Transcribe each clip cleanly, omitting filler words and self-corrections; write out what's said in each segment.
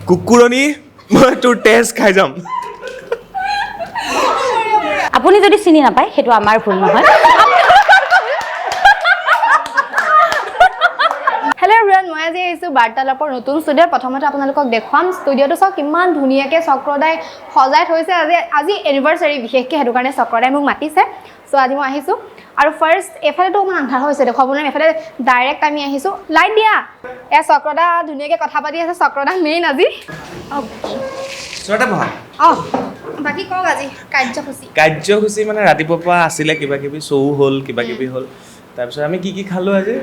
কুকুৰণি, মই তোৰ তেজ খাই যাম। আপুনি যদি চিনি নাপায়, সেইটো আমাৰ ভুল নহয়। হেল্ল' এভৰিৱান, মই আজি আহিছোঁ বাৰ্তালাপৰ নতুন ষ্টুডিঅ'ত। প্ৰথমতে আপোনালোকক দেখুৱাম ষ্টুডিঅ'টো। চাওক, কিমান ধুনীয়াকৈ চক্ৰদাই সজাই থৈছে। আজি এনিভাৰ্চাৰী বিশেষকৈ, সেইটো কাৰণে চক্ৰদাই মোক মাতিছে। চ' আজি মই আহিছোঁ আৰু ফাৰ্ষ্ট এইফালেতো অকণমান আন্ধাৰ হৈছে, দেখুৱাব নোৱাৰিম। এইফালে ডাইৰেক্ট আমি আহিছোঁ। লাইট দিয়া। এয়া চক্ৰদা ধুনীয়াকৈ কথা পাতি আছে। চক্ৰদা মেইন আজি। ওচৰতে বহা। অঁ, বাকী কওক, আজি কাৰ্যসূচী? কাৰ্যসূচী মানে ৰাতিপুৱাৰ পৰা আছিলে কিবা কিবি, শ্ব' হ'ল, কিবা কিবি হ'ল। তাৰপিছত আমি কি কি খালোঁ আজি?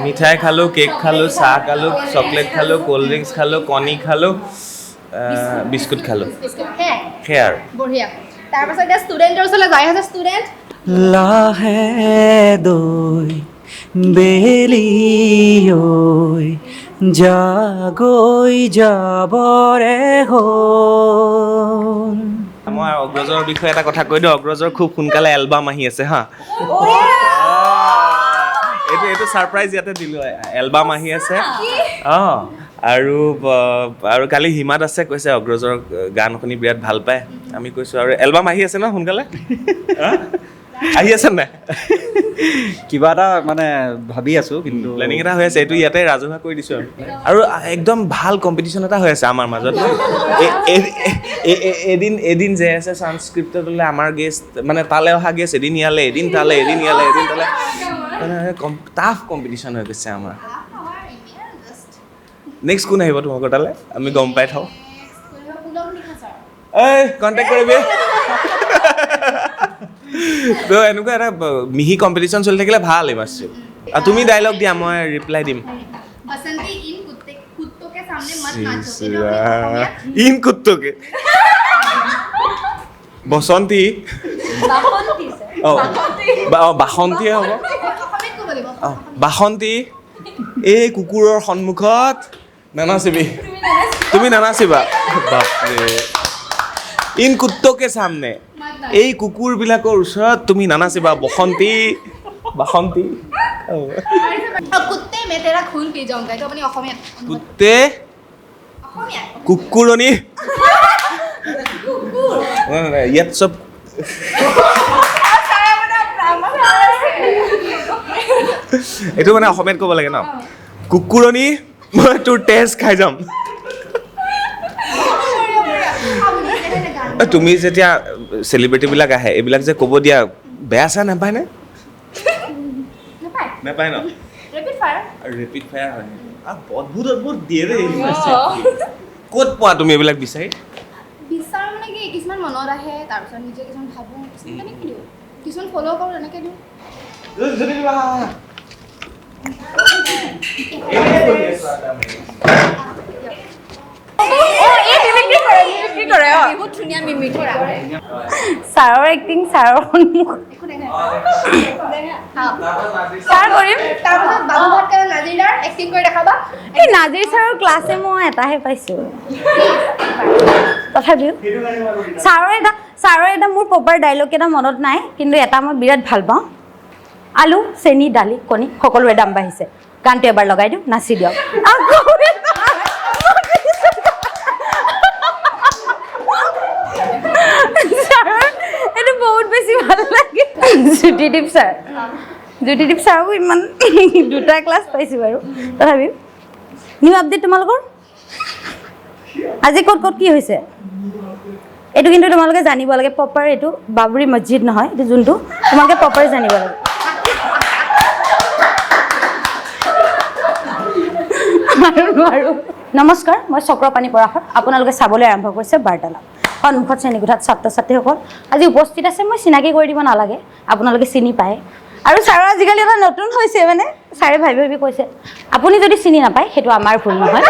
মিঠাই খালোঁ, কেক খালোঁ, চাহ খালোঁ, চকলেট খালোঁ, ক'ল্ড ড্ৰিংকছ খালোঁ, কণী খালোঁ, বিস্কুট খালোঁ। সেয়াই। সেয়াই আৰু। বঢ়িয়া। তাৰপাছত এতিয়া ষ্টুডেণ্টৰ ওচৰলৈ যাই আছে। ষ্টুডেণ্ট। লাহে দৈ বেলি ঐ, যাগৈ, যাবৰে হ'ল। মই অগ্ৰজৰ বিষয়ে এটা কথা কৈ দিওঁ। অগ্ৰজৰ খুব সোনকালে এলবাম আহি আছে। হা, এইটো ছাৰপ্ৰাইজ ইয়াতে দিলোঁ। এলবাম আহি আছে। অঁ, আৰু কালি হিমা দাসে কৈছে অগ্ৰজৰ গান শুনি বিৰাট ভাল পায়। আমি কৈছোঁ আৰু এলবাম আহি আছে ন সোনকালে? হা? আহি আছে নাই? কিবা এটা মানে ভাবি আছো কিন্তু। প্লেনিং এটা হৈ আছে। এইটো ইয়াতে ৰাজহুৱা কৰি দিছোঁ আৰু একদম ভাল কম্পিটিশ্যন এটা হৈ আছে আমাৰ মাজত। এদিন জে এছ এছ সংস্কৃতলৈ আমাৰ গেষ্ট, মানে তালৈ অহা গেষ্ট এদিন ইয়ালে, এদিন তালে, এদিন ইয়ালে, এদিন তালে, মানে টাফ কম্পিটিশ্যন হৈ গৈছে আমাৰ। নেক্সট কোন আহিব তোমালোকৰ তালে, আমি গম পাই থওঁ। এই কণ্টেক্ট কৰিবি তো। এনেকুৱা এটা মিহি কম্পিটিশ্যন চলি থাকিলে ভাল ইণ্ডাষ্ট্ৰীত। আৰু তুমি ডাইলগ দিয়া, মই ৰিপ্লাই দিম। बसंती, इन कुत्ते कुत्तों के सामने मत नाचो। এইটো আমি অসমীয়াত इन कुत्तों के, বসন্তী, অঁ, বাসন্তীয়ে হ'ব। অসমীয়াত ক'ব লাগিব। অঁ, বাসন্তী, এই কুকুৰৰ সন্মুখত নানাচিবি, তুমি নানাচিবা। বাপৰে, इन कुत्तों के सामने, এই কুকুৰবিলাকৰ ওচৰত তুমি নানাচিবা বসন্তী, বাসন্তী। कुत्ते, मैं तेरा खून पी जाऊंगा। এইটো আপুনি অসমীয়াত। কুত্তে। অসমীয়াত। কুকুৰণি। নাই, নাই, নাই, ইয়াত চব। এইটো মানে অসমীয়াত ক'ব লাগে ন? কুকুৰণি, মই তোৰ তেজ খাই যাম। ঐ, তুমি যেতিয়া চেলিব্ৰিটিবিলাক আহে, এইবিলাক যে ক'ব দিয়া, বেয়া চেয়া নাপায়নে? নাপায়। নাপায় ন? Rapid fire. Rapid fire হয়। অদ্ভুত অদ্ভুত দিয়ে দেই। ক'ত পোৱা তুমি এইবিলাক বিচাৰি? বিচাৰ মানে কি, কিছুমান মনত আহে, তাৰপিছত নিজে কিছুমান ভাবোঁ, কিছুমান তেনেকৈ দিওঁ, কিছুমান ফ'ল' কৰোঁ, তেনেকৈ দিওঁ। যদি কিবা বহুত ধুনীয়া মিমিক্ৰি কৰে। ছাৰৰ এক্টিং ছাৰৰ সন্মুখত। একো নাই। ছাৰ কৰিম। তাৰপাছত বাবু ভাত নাজিৰাৰ এক্টিং কৰি দেখাবা। এই নাজিৰ ছাৰৰ ক্লাছে মই এটাহে পাইছোঁ। তথাপিও ছাৰৰ এটা মোৰ প্ৰপাৰ ডাইলগ কেইটা মনত নাই, কিন্তু এটা মই বিৰাট ভাল পাওঁ। আলু, চেনি, দালি, কণী সকলোৰে দাম বাঢ়িছে, গানটো এবাৰ লগাই দিওঁ, নাচি দিয়ক। আকৌ এবাৰ। ছাৰৰ এইটো বহুত বেছি ভাল লাগে। জ্যোতিদীপ ছাৰ, জ্যোতিদীপ ছাৰকো ইমান দুটা ক্লাছ পাইছোঁ বাৰু। তথাপিও নিউ আপডেট তোমালোকৰ আজি ক'ত ক'ত কি হৈছে, এইটো কিন্তু তোমালোকে জানিব লাগে প্ৰপাৰ। এইটো বাবৰি মছজিদ নহয়, এইটো যোনটো তোমালোকে প্ৰপাৰ জানিব লাগে। আৰু নোৱাৰোঁ। নমস্কাৰ, মই চক্ৰপাণি পৰাশৰ। আপোনালোকে চাবলৈ আৰম্ভ কৰিছে বাৰ্তালাপ। সন্মুখত শ্ৰেণীকোঠাত ছাত্ৰ ছাত্ৰীসকল আজি উপস্থিত আছে। মই চিনাকি কৰি দিব নালাগে, আপোনালোকে চিনি পায়। আৰু ছাৰৰ আজিকালি এটা নতুন হৈছে, মানে ছাৰে ভাবি ভাবি কৈছে, আপুনি যদি চিনি নাপায়, সেইটো আমাৰ ভুল নহয়।